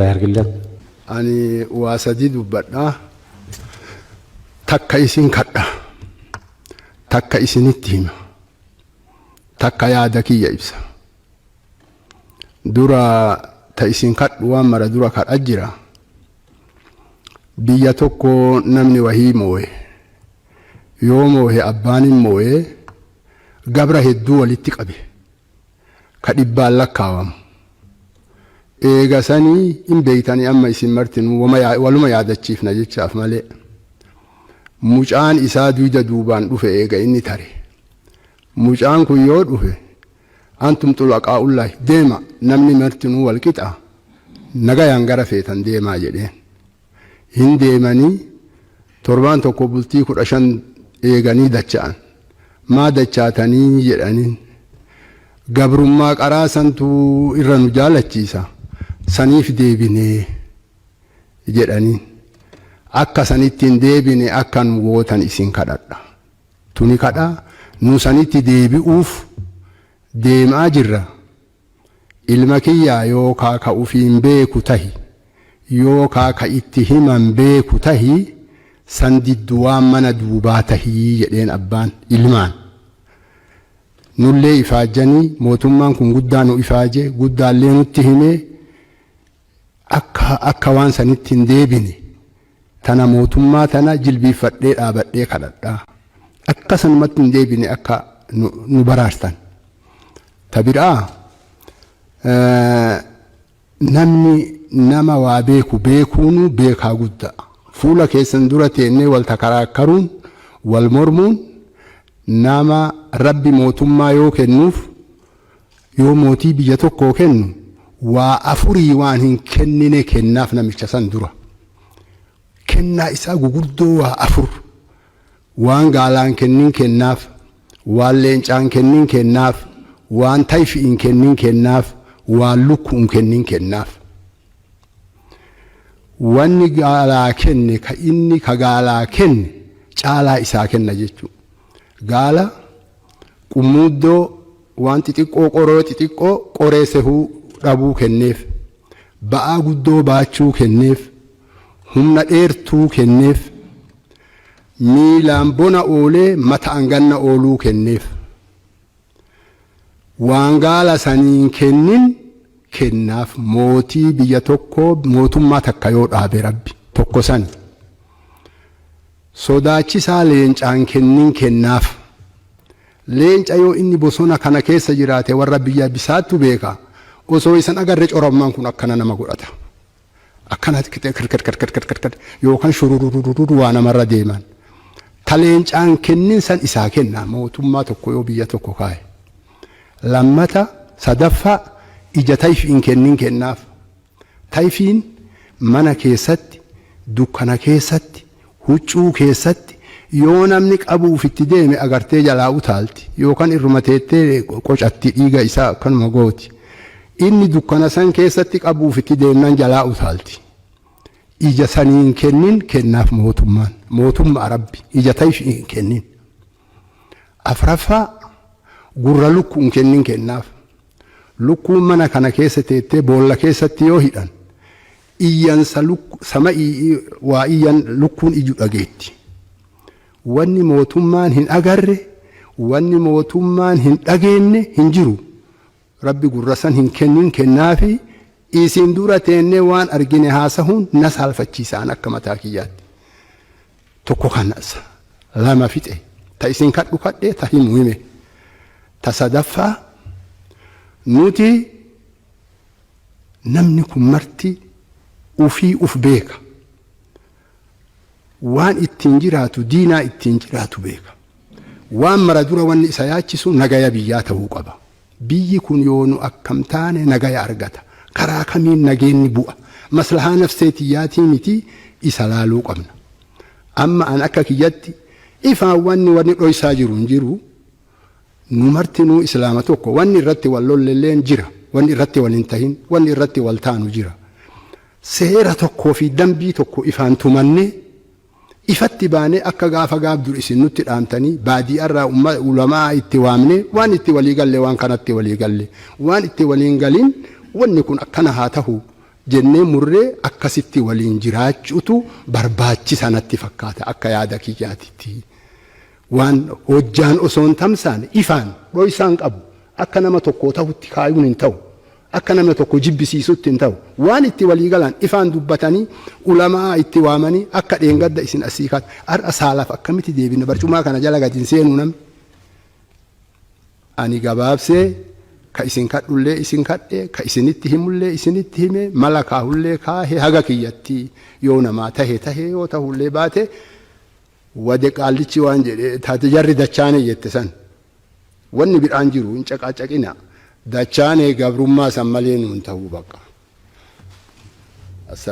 ያርግልን። Ani waa sadii dubbadha. Takka isin kadha. Takka isinitti hima. Takka yaada kiyya ibsa. Dura ta isin kadhu waan mara dura kadha jira. Biyya tokko namni wahii moo'e. Yoo moo'e abbaan hin moo'e gabra hedduu walitti qabe. Ka dhibbaan lakkaawamu. Eega sanii hin beeytanii amma isin martinuu waluma yaadachiifna jechaaf malee. Mucaan isaa duyda duubaan dhufe eega inni tare. Mucaan kun yoo dhufe antum xulaqaa'ullaahi deema namni martinuu wal qixa nagayaan gara feetan deemaa jedheen. Hin deemanii torbaan tokko bultii 15 eeganii dacha'an. Maa dachaatanii jedhaniin. Gabrummaa qaraa santuu irra nu jaalachiisa. Saniif deebinee jedhaniin. Akka sanitti hin deebine akka nu gootan isin kadhadha. Tuni kadhaa nu sanitti deebi'uuf deemaa jirra. Ilma kiyyaa yookaa ka ufiin beeku tahi yookaa ka itti himan beeku tahi san diddu waan mana duubaa tahii jedheen abbaan ilmaan. Nullee ifaajjanii mootummaan kun guddaa nu ifaaje guddaallee nutti himee akka waan sanitti hin deebine tana mootummaa tana jilbiiffadhee dhaabadhee kadhadhaa. Akka sanumatti hin deebine akka nu baraartan. Ta biraa namni nama waa beeku beekuunu beekaa guddaa. Fuula keessan dura teennee wal takaraakkaruun wal mormuun nama rabbi mootummaa yoo kennuuf yoo mootii biyya tokkoo kennu waa afurii waan hin kennine kennaaf namicha san dura. Kennaa isaa gugurdoo waa afur waan gaalaan kennin kennaaf, waan leencaan kennin kennaaf, waan tayfi'in kennin kennaaf, waan lukkuun kennin kennaaf. Wanni gaalaa kenne ka inni ka gaalaa kenne caalaa isaa kenna jechuudha. Gaala qummuuddoo waan xixiqqoo qoroo xixiqqoo qoree sehuu dhabuu kenneef, ba'aa guddoo baachuu kenneef, humna dheertuu kenneef, miilaan bona oolee mataan ganna ooluu kenneef. Waan gaala saniin kennin kennaaf mootii biyya tokkoo mootummaa takka yoo dhaabe rabbi tokko sani. Sodaachisaa leencaan kennin kennaaf. Leenca yoo inni bosona kana keessa jiraate warra biyya bisaattu beeka. Osoo isan agarre corammaan kun akkana nama godhata. Akkanatti kirkirkirkirkirkir yookaan shurururururu waa namarra deeman. Ta leencaan kennin san isaa kenna mootummaa tokko yoo biyya tokko kaa'e. Lammata sadaffaa ija tayfiin kennin kennaaf. Tayfiin mana keessatti, dukkana keessatti, huccuu keessatti yoo namni qabuuf itti deeme agartee jalaa utaalti yookaan irruma teettee qocatti dhiiga isaa akkanuma gooti. Inni dukkana san keessatti qabuuf itti deemnan jalaa utaalti. Ija saniin kennin kennaaf mootummaan. Mootummaa rabbi ija tayfiin kennin. Afraffaa gurra lukkuun kennin kennaaf. Lukkuun mana kana keessa teettee boolla keessatti yoo hidhan iyyansa sama waa iyyan lukkuun iju dhageetti. Wanni mootummaan hin agarre, wanni mootummaan hin dhageenne hin jiru. Rabbi gurra san hin kennin kennaafi isin dura teennee waan argine haasahuun na saalfachiisaan akka mataa kiyyaatti. Tokko kanas lama fixe ta isin kadhu kadhe ta himu hime. Ta sadaffaa nuti namni kun marti ufii uf beeka. Waan ittiin jiraatu diinaa ittiin jiraatu beeka. Waan mara dura wanni isa yaachisu nagaya biyyaa ta'uu qaba. Biyyi kun yoo nu akkam taane nagaya argata. Karaa kamiin nageenni bu'a. Maslahaa nafsee tiyyaatii miti isa laaluu qabna. Amma an akka kiyyatti ifaan wanni dhoysaa jiru hin jiru. Nu martinuu islaama tokko wanni irratti wal lollelleen jira. Wanni irratti wal hin tahin, wanni irratti wal taanu jira. Seera tokkoo fi dambii tokko ifaan tumannee ifatti baanee akka gaafa gaaf dur isin nutti dhaamtanii baadiyyaarraa ulamaa itti waamnee waan itti walii galle waan kanatti walii galle waan itti waliin galin wanni kun akkana haa tahu. Jennee murree akkasitti waliin jiraachuutu barbaachisa natti fakkaata akka yaada kiyyaatitti. Waan hojjaan osoo hin tamsaane ifaan dhoysaan qabu akka nama tokkoo tahutti kaayuun hin tahu. Akka nama tokko jibbisiisutti hin tahu. Waan itti walii galan ifaan dubbatanii ulamaa itti waamanii akka dheengadda isin asii kaat har'a saalaaf akkamitti deebina barcumaa kana jala gadi hin seenuu namni. Ani gabaabsee ka isin kadhullee isin kadhe, ka isinitti himullee isinitti hime, mala kaahullee kaahe haga kiyyatti yoo namaa tahe tahe yoo tahullee baate wade qaallichi waan jedhe taate jarri dachaane jette san. Wanni biraan jiru hin caqaacaqina. Dachaane gabrummaa san malee nuun tahuu bakka.